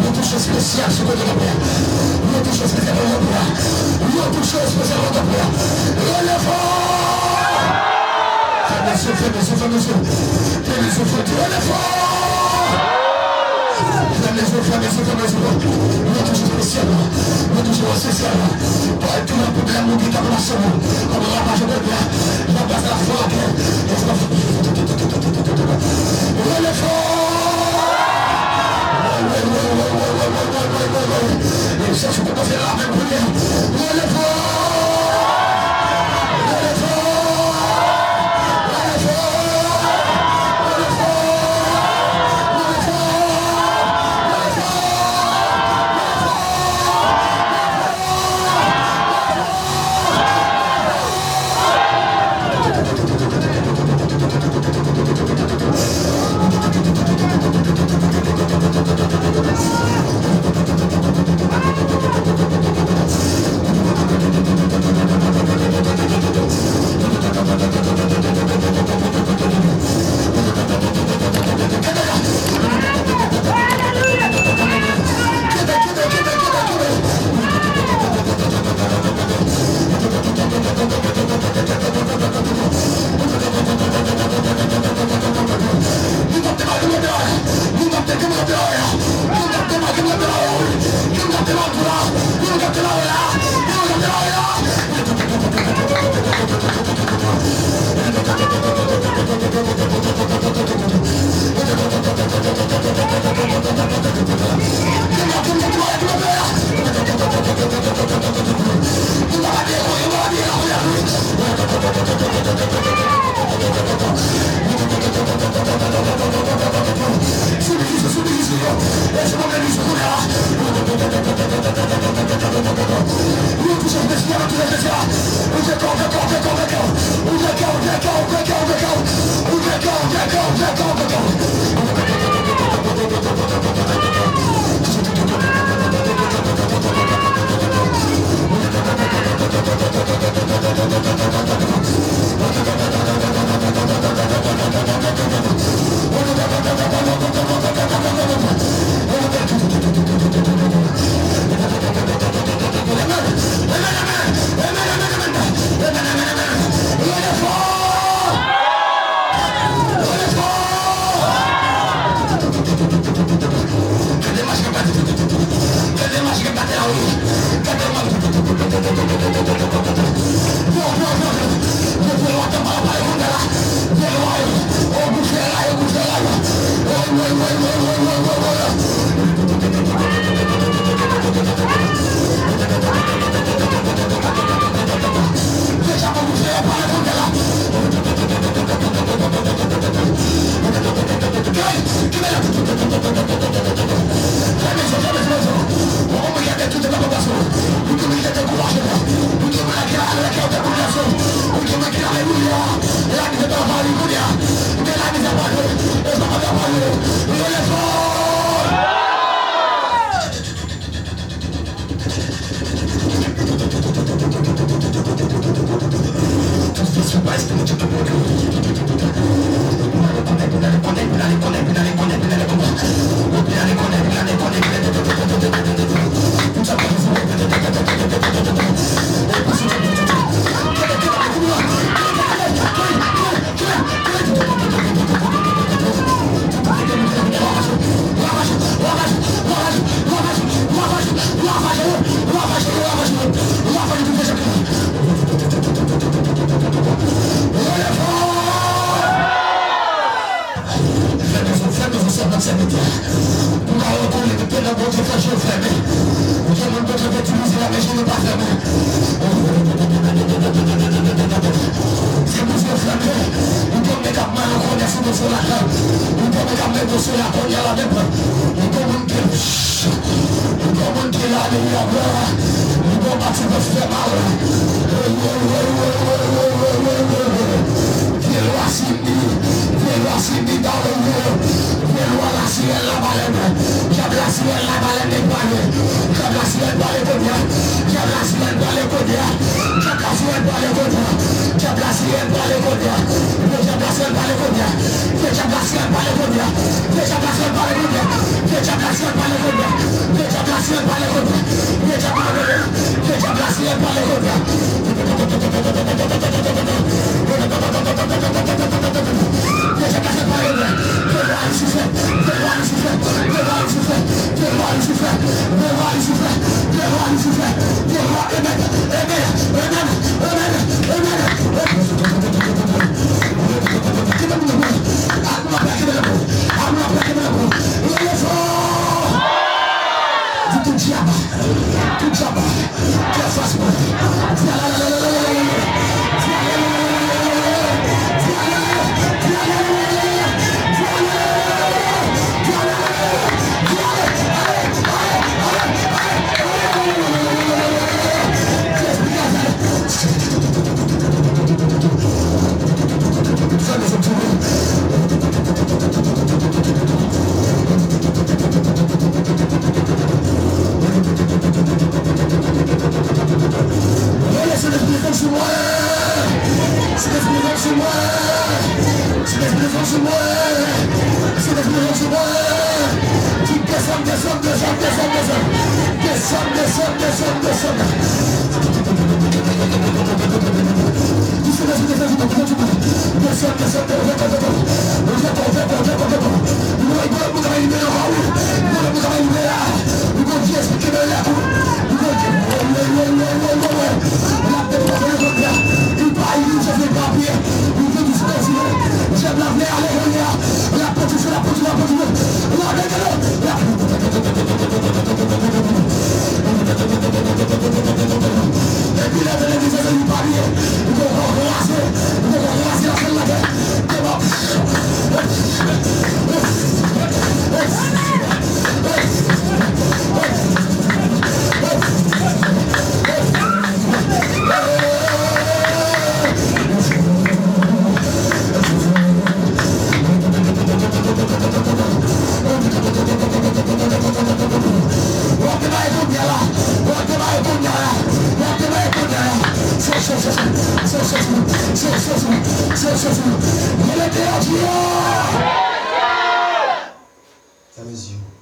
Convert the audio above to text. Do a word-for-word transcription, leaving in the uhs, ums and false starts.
Yo touche espesyal sou kote kanpe a. Yo touche espesyal kote kanpe a. Yo touche espesyal kote kanpe a. Yo leve! Fèmen zye, fèmen zye, fèmen zye. Fèmen zye, fèmen zye. Yo leve! Fèmen zye, fèmen zye, fèmen zye. Yo touche espesyal. Yo touche espesyal. Pòl tou nan pwoblèm ou gen tankou mason. Kòman w ap aji kote a? Yo pase la fwa ke. Yo leve! Fèmen zye w, fèmen zye w, sèvant sèvitè. Pou w ka rekonèt ke lè Bondye fè je w fèmen. Gen moun Bondye fè itilize la, men je nou pa fèmen. Se pou je w fèmen. Ou konn nèg ap mande yon kònè sou dosye w la. Ou konn nèg ap mete dosye w la kounye a la menm. Ou konn moun ke Li gon pati k ap fè mal. Vye lwa Sydney, vye lwa Sydney, vye lwa lasirèn labalèn. Dyab lasirèn labalèn li prale. Dyab lasirèn prale kounye a. Dyab lasirèn prale kounye a. Dyab lasirèn prale kounye a. Dyab lasirèn prale kounye a. Vye dyab lasirèn prale kounye a. Vye dyab lasirèn prale kounye a. Vye dyab lasirèn prale kounye a. Vye dyab lasirèn prale kounye a. Vye dyab lasirèn prale kounye a. Vye dyab lasirèn prale kounye a. Vye dyab lasirèn prale kounye a. Vye lwa Lisifè. Vye lwa Lisifè. Vye lwa Lisifè. Vye lwa Lisifè. Vye lwa Lisifè. Vye lwa Lisifè. Vye lwa, amen. Amen. Amen. Amen. Amen. Amen. Di tout dyab, tout dyab, fè fas mwen. Rele Sentespri desann sou mwen. Sentespri desann sou mwen. Sentespri desann sou mwen. Sentespri desann sou mwen. Di desann, desann, desann, desann, desann. Desann, desann, desann, desann. Di Sentespri desann sou mwen, desann sou mwen. Desann, desann, desann, desann. Desann, desann, desann, desann. Li gon lòt moun k ap libere ankò, wi. Li gon lòt moun k ap libere la. Li gon vye espri ki nan lè kou. Li gon vye, wè, wè, wè. L ap depoze yo kounye a. Li pa, li, Jezi pa pye. Li vin dispoze yo. Dyab la vle ale kounye a. L ap pouse, l ap pouse, l ap pouse. L ap mete yo. L ap Epi lè Bondye di Jezi li pa byen, li poko kraze, li poko kraze l ap fè l lage. Devan. W ap demare kounye a la. W ap demare kounye a la. W ap demare kounye a la. Sè, sè, sè, sè. Sè, sè, sè. Sè, sè, sè. Rele deyò, di yo. Ferme les yeux.